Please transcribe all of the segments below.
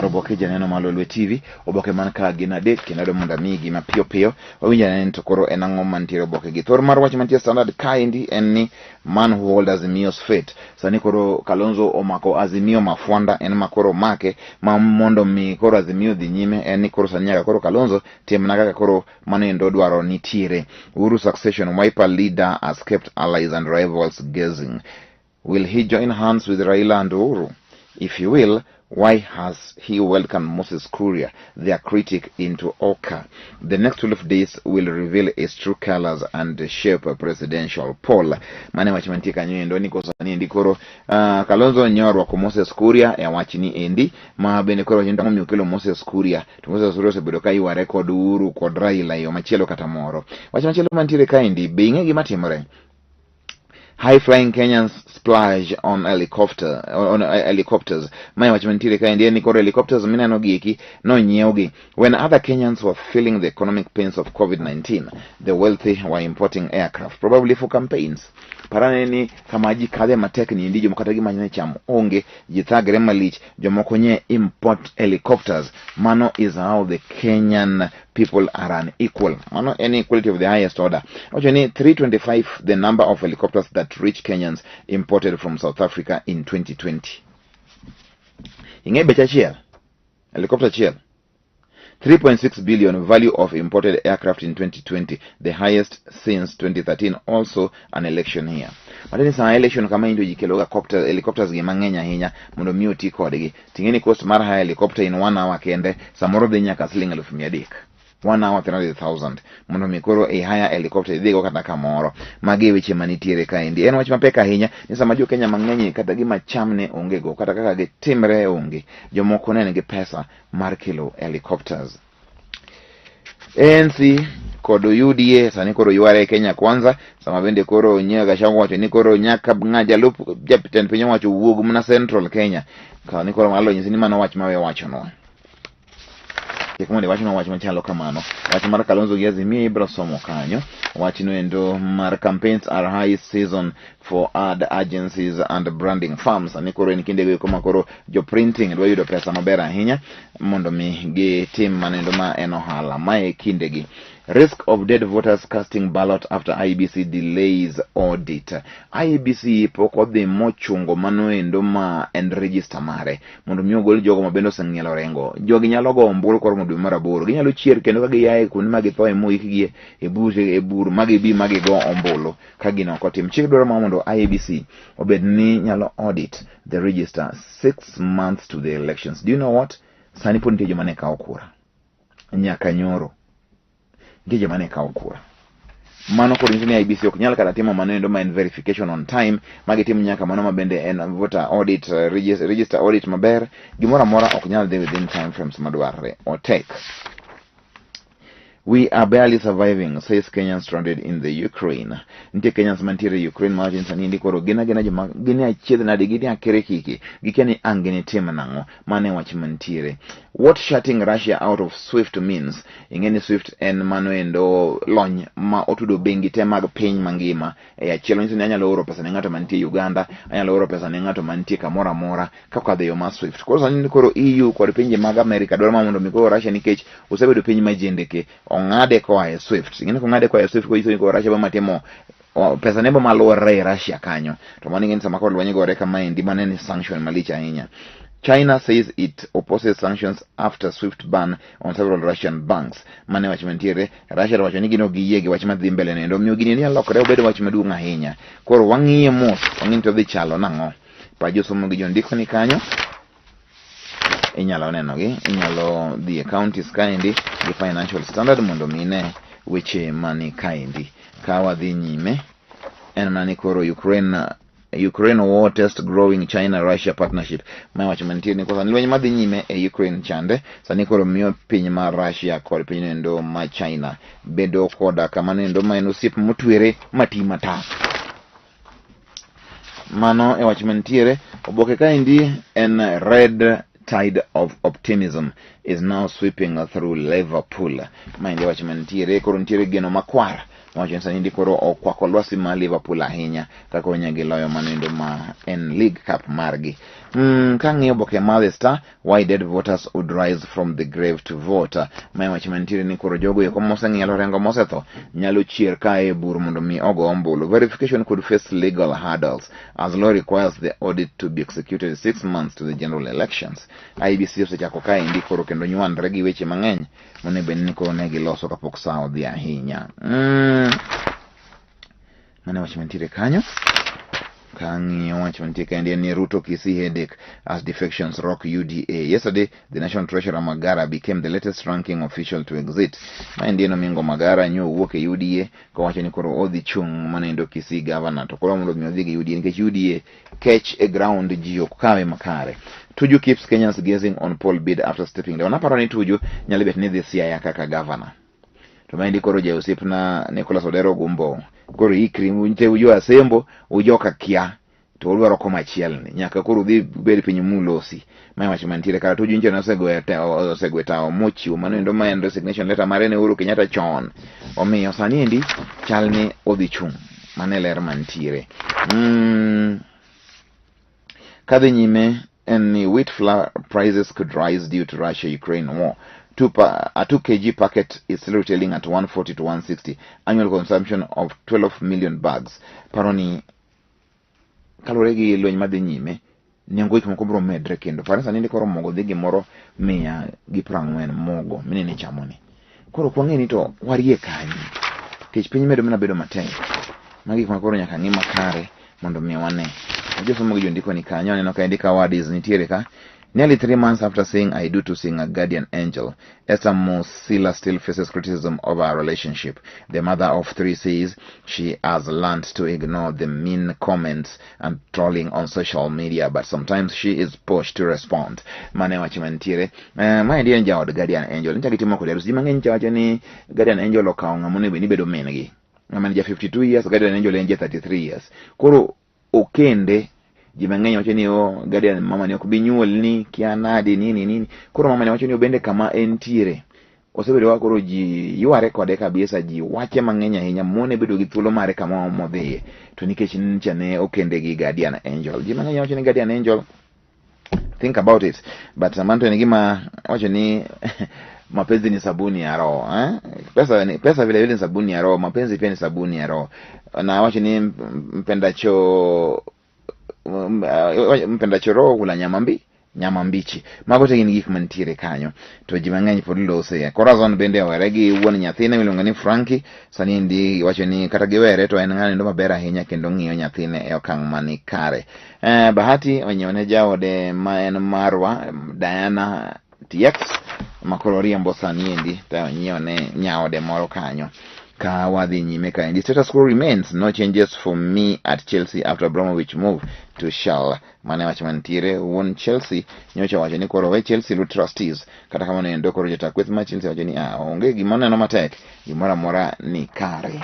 Mar oboke Janeno mar Lolwe TV. Oboke man ka gin adek kendo adwa mondo amigi mapiyo piyo. Wawinj ane ni to koro en ang'o mantiere oboke gi. Thor mar wach mantie Standard kaendi en ni man who hold Azimio's fate. Sani koro Kalonzo omako Azimio mafwanda en ma koro omake ma mondo mi koro Azimio dhi nyime en ni koro sani nyaka koro Kalonzo timna kaka koro mano endo dwaro nitiere. Uhuru succession Wiper leader has kept allies and rivals guessing. Will he join hands with Raila and Uhuru? If he will, why has he welcomed Moses Kuria, their critic, into OCA? The next 12 days will reveal his true colors and shape a presidential poll. Mane wach mantie kanyo endo ni kosa ni endi koro Kalonzo nyorwako Moses Kuria e wach ni endi ma bende koro wacho ni ang'o okelo Moses Kuria to Moses Kuria osebedo ka yware kod Uhuru kod Raila e yo machielo kata moro. Wach machielo mantiere kaendi be ing'e gima timore? High flying Kenyans splurge on helicopter on helicopters. Mae wach mantiere kaendi en ni koro helicopters mineno gi eki nonyiewgi. When other Kenyans were feeling the economic pains of COVID-19, the wealthy were importing aircraft, probably for campaigns. Parane ni kama ji kadhe matek ni endi jomoko kata gima ne cham onge, ji thagre malich, jomoko nye import helicopters. Mano is how the Kenyan people are unequal. Mano en equality of the highest order. Wacho ni 325 the number of helicopters that rich Kenyans imported from South Africa in 2020. Ing'e bech achiel? Helicopter achiel. 3.6 billion value of imported aircraft in 2020, the highest since 2013, also an election year. Matiende ni sama election kama into ji keloga helicopters gi mang'eny ahinya mondo mi oti kodgi. Ting'e ni cost mar hire helicopter in one hour kende samoro dhi nyaka siling 300,000. One hour 300,000 mondo mi koro i hire helicopter idhigo kata kamoro. Magi e weche manitiere kaendi. En wach mapek ahinya ni sama jo Kenya mang'eny kata gima chamne onge go kata kaka gitimre onge. Jomoko ne nigi pesa mar kelo helicopters. ANC kod UDA sani koro yware e Kenya Kwanza sama bende koro nyiewo Gachagua wacho ni koro nyaka ng'a jalup jatend piny owacho wuog mana Central Kenya. Sani koro malo nyisi ni mano wach mawe wachonwa. Kik mondo iwachnwa wach machalo kamano. Wach mar Kalonzo gi Azimio ibiro somo kanyo. Wachno endo mar campaigns are high season for ad agencies and branding firms. Sani koro en kinde go eko ma koro jo printing dwa yudo pesa maber ahinya mondo mi gitim mano endo ma en ohala. Mae kindegi. Risk of dead voters casting ballot after IEBC delays audit. IEBC pok odhi mochungo mano endo ma en register mare mondo mi ogol jogo ma bende oseng'ielo orengo. Jogi nyalo go ombulu koromo dwe mar aboro. Ginyalo chier kendo ka giaye kuonde ma githoe moikgie e bur e bur ma gibi ma gigo ombulu ka gino ok otim. Chik dwaro ma mondo IEBC obed ni nyalo audit the register 6 months to the elections. Do you know what? Sani pod nitie joma ne kawo kura. Nyaka nyoro. Nitie joma ne kawo kura. Mano koro nyiso ni IEBC ok nyal kata timo mano endo ma en verification on time ma gitim nyaka mano ma bende en voter audit, register audit maber. Gimoro amora ok nyal dhi within time frames madwarre. Otek. "We are barely surviving," says Kenyans stranded in the Ukraine. Nitie Kenyans mantiere e Ukraine mawacho ni sani endi koro gin agina joma gin e achiedh nade gin e akere kiki gikia ni ang' ginitim nang'o. Mano e wach mantiere. What shutting Russia out of SWIFT means. Ing'e ni SWIFT en mano endo lony ma otudo bengi te mag piny mangima e achiel. Manyiso ni anyalo oro pesa ne ng'ato mantie Uganda, anyalo oro pesa ne ng'ato mantie kamoro amora kokadho e yo mar SWIFT. Koro sani koro EU kod pinje mag Amerika dwaro ma mondo mi koro Russia nikech osebedo piny ma jendeke ong'ade koa e SWIFT. Ing'e ni kong'ade koa e SWIFT koyiso ni koro Russia bo matimo pesa ne bo maluorre e Russia kanyo. To mano ing'e ni sama koro lweny gore kamaendi mano en sanction malich ahinya. China says it opposes sanctions after SWIFT ban on several Russian banks. Mane wach mantiere, Russia to wacho ni gin ok giyie gi wach madhi mbele no endo. Omiyo gini nyalo lokore obedo wach maduong' ahinya. Koro wang'iye mos, wang'i ni to odhi chalo nang'o. Pa josomo gi jondiko ni kanyo, inyalo nenogi, inyalo dhi e counties kaendi gi Financial Standard mondo mi ine weche mani kaendi. Ka wadhi nyime, en mana ni koro Ukraine war test growing China-Russia partnership. Mae wach mantie ni sani lweny madhi nyime e Ukraine chande sani koro miyo piny mar Russia kod piny endo ma China bedo koda kamano endo ma en osiep motwere mati matak. Mano e wach mantiere. Oboke kaendi en red tide of optimism is now sweeping through Liverpool. Maendi e wach mantiere. Koro nitiere geno makwar wacho ni sani ndi koro okwako lwasi mar Liverpool ahinya kaka onya giloyo mano endo ma en League Cup margi. Kang'iyo oboke mar The Star, why dead voters would rise from the grave to vote. Mae wach mantiere ni koro jogo eko moseng'ielo orengo mosetho nyalo chier ka e bur mondo mi ogo ombulu. Verification could face legal hurdles as law requires the audit to be executed 6 months to the general elections. IEBC osechako kaendi koro kendo nywandre gi weche mang'eny monego bed ni koro ne giloso kapok sa odhi ahinya. Mano wach mantiere kanyo. Kang'iyo wach mantie kaendi en ni Ruto Kisii headache as defections rock UDA. Yesterday, the National Treasurer Magara became the latest ranking official to exit. Maendi en Omingo Magara nyo owuok e UDA kowacho ni koro odhi chung' manendo Kisii governor, to koro mondo mi odhi gi UDA nikech UDA kech e ground, ji ok kawe makare. Tuju keeps Kenyans guessing on poll bid after stepping down. Aparo ni Tuju nyalo bet ni dhi Siaya kaka governor. To maendi koro ja osiepna Nicholas Odero Gumbo koro ikri unte ujo Asembo ujoka kia to udwaro koma achiel ni nyaka koro udhi bed piny mulosi. Mae wach mantiere kara Tuju nche osegwe tawo mochiwo mano endo ma en resignation letter mare ne Uhuru Kenyatta chon, omiyo sani endi chal ni odhi chung'. Mano e ler mantiere. Kadhi nyime en ni wheat flour prices could rise due to Russia-Ukraine war. A 2 kg packet is still retailing at 140 to 160. Annual consumption of 12 million bags. Paro ni kaluwore gi lweny madhi nyime, nengo gik moko biro medre kendo. Par sani koro mogo dhi gimoro 140, mogo minene ichamo ni. Koro ok wang'e ni to warie kanye. Nikech piny medo mana bedo matek. Magi gik ma koro nyaka ng'i makare mondo mi wane. Josomo gi jondiko ni kanyo, aneno ka indika awardees nitiere ka. Nearly 3 months after saying "I do" to singer Guardian Angel, Esther Musila still faces criticism over her relationship. The mother of three says she has learned to ignore the mean comments and trolling on social media, but sometimes she is pushed to respond. Mane wach mantiere. Maendi en jaod Guardian Angel. Ncha gitimo kode arus. Ji mang'eny cha wacho ni Guardian Angel okawo ng'ama onego bed ni bedo min gi. Ng'ama en ja 52 years, Guardian Angel en ja 33 years. Koro okende, ji mang'eny wacho ni o Guardian mama ni ok bi nyuolni kia nadi nini nini. Koro mama ni wacho ni obende kama entiere osebedo ka koro ji yware kode kabisa, ji wache mang'eny ahinya, mone bedo gi thuolo mare kama modhiye to nikech ncha ne okende gi Guardian Angel. Ji mang'eny wacho ni Guardian Angel think about it, but mano to en gima wacho ni mapenzi ni sabuni ya roho, eh? Pesa ni pesa vile vile ni sabuni ya roho, mapenzi pia ni sabuni ya roho. Na wacho ni mpendacho roho hula nyama mbichi. Mago te gin gik mantiere kanyo to ji mang'eny pod lose. Corazon bende owere gi wuon nyathine miluongo ni Frankie. Sani endi wacho ni kata giwere to en ng'ano maber ahinya kendo ng'iyo nyathine e okang' mani kare. Bahati onyiewo ne jaode ma en Marwa Diana TX makoro riembo sani endi to onyiewo ne nyaode moro kanyo. Ka wadhi nyime kaendi, status quo remains, no changes for me at Chelsea after Abramovich move to Shell. Mane wach mantiere. Wuon Chelsea nyocha wacho ni koro we Chelsea lu trustees. Kata kamano endo koro jata kweth mar Chelsea wacho ni ah, onge gima oneno matek, gimoro amora ni kare.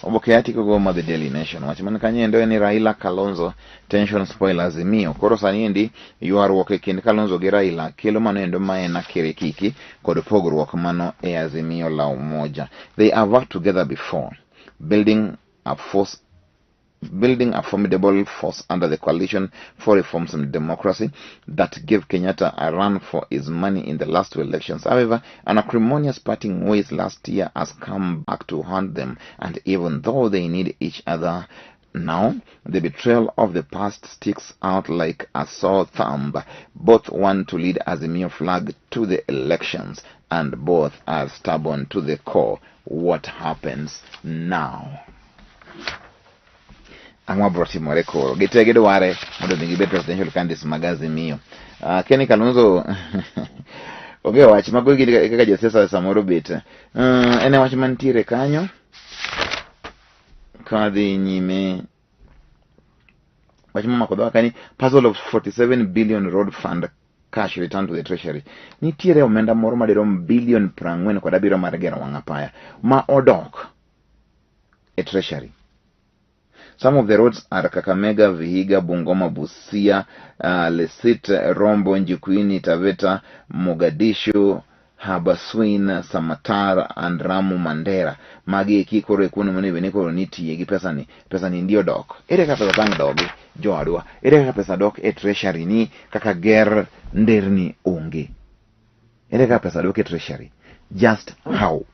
Oboke atiko go ma The Daily Nation, wach man kanyo endo en ni Raila Kalonzo tension spoil Azimio. Koro sani endi ywaruok e kind Kalonzo gi Raila kelo mano endo ma en akirikiki kod pogruok mano e Azimio la Umoja. They have worked together before, building a formidable force under the Coalition for Reforms and Democracy that gave Kenyatta a run for his money in the last two elections. However, an acrimonious parting ways last year has come back to haunt them, and even though they need each other now, the betrayal of the past sticks out like a sore thumb. Both want to lead Azimio flag to the elections, and both are stubborn to the core. What happens now? Ang'o mabiro timore koro? Gite gidware mondo mi gibed presidential candidates mag Azimio. Kenny Kalonzo onge wach mago gin kaka josiasa samoro bet. En e wach mantiere kanyo. Kadhi nyime, wach momako dhoga kani, puzzle of 47 billion road fund cash return to the treasury. Nitiere omenda moro madirom bilion 47 mar gero wang' apaya ma odok e treasury. Some of the roads are Kakamega, Vihiga, Bungoma, Busia, Lesit, Rombo, Njukuini, Taveta, Mogadishu, Habaswein Samatar and Ramu Mandera. Magi eki koro e kuonde monego bed ni koro nitiye gi pesani. Pesani ndi odok. Ere kaka pesa tang' dogi jowadwa? Ere kaka pesa dok e treasury ni kaka ger nderni onge? Ere kaka pesa dok e treasury? Just how?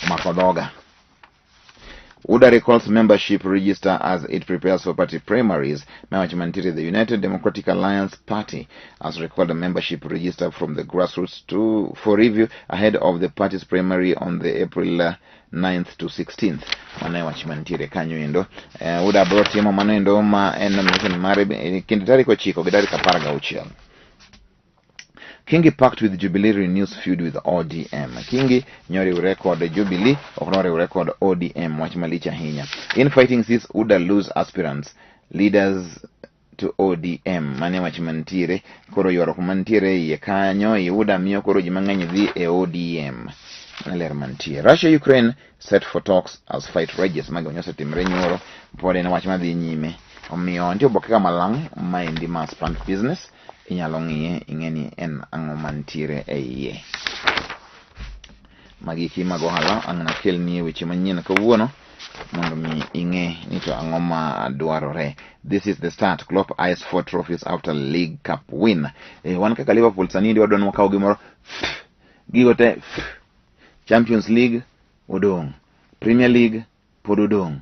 Omako dhoga. UDA recalls membership register as it prepares for party primaries. Mewach mantiere, the United Democratic Alliance Party has recalled a membership register from the grassroots to for review ahead of the party's primary on the April 9th to 16th. Mano e wach mantiere kanyo endo. UDA bro timo mano endo ma en nomination mare kind tarik 9 gi tarik 16. Kingi pact with Jubilee renews feud with ODM. Kingi nyoriwre kod Jubilee, ok noriwre kod ODM, wach malich ahinya. Infighting sees UDA lose aspirants, leaders to ODM. Mane wach mantiere, koro ywaruok mantiere e iye kanyo, i UDA miyo koro ji mang'eny dhi e ODM. Mano ler mantie. Russia Ukraine set for talks as fight rages. Magi osetimre nyoro, pod en wach madhi nyime. Omiyo nitie oboke ka malang' maendi ma Spark Business inyalo ng'iye ing'e ni en ang'o mantiere e iye. Magi eki mag ohala ang' nakelnie weche manyien kawuono mondo mi ing'e ni to ang'o ma dwarore. This is the start. Klopp eyes four trophies after League Cup win. Wan kaka Liverpool sani ndi wadwa ni wakaw gimoro gigo te. Champions League odong', Premier League pod odong',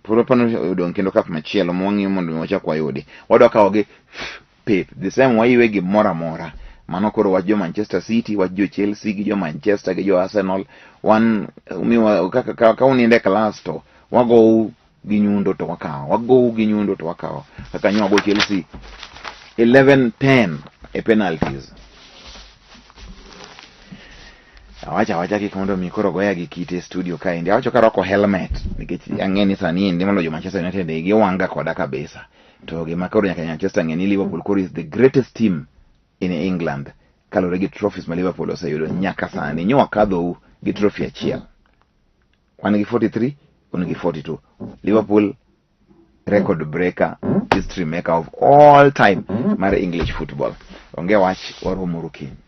pod apani odong' kendo cup machielo ma wang'iyo mondo mi wachak wayudi. Wadwa kawogi pep the same waywe gimoro amora. Mano koro wach jo Manchester City, wach jo Chelsea gi jo Manchester gi jo Arsenal. Wan miwa kaka ka unindo e klas to wagou gi nyundo to wakawo, wagou gi nyundo to wakawo. Kaka nyo wago Chelsea 11-10 e penalties. Awacho awacha kik mondo mi koro goya gi kite e studio kaendi. Awacho karwako helmet nikech ang'e ni sani endi moloyo jo Manchester United e giwanga koda kabisa. To gima koro nyaka Manchester ng'e ni Liverpool koro is the greatest team in England kaluwore gi trophies ma Liverpool oseyudo nyaka sani. Nyo wakadhou gi trophy achiel. Wan gi 43, un gi 42. Liverpool record breaker, history maker of all time mar English football. Onge wach, waromo kiny.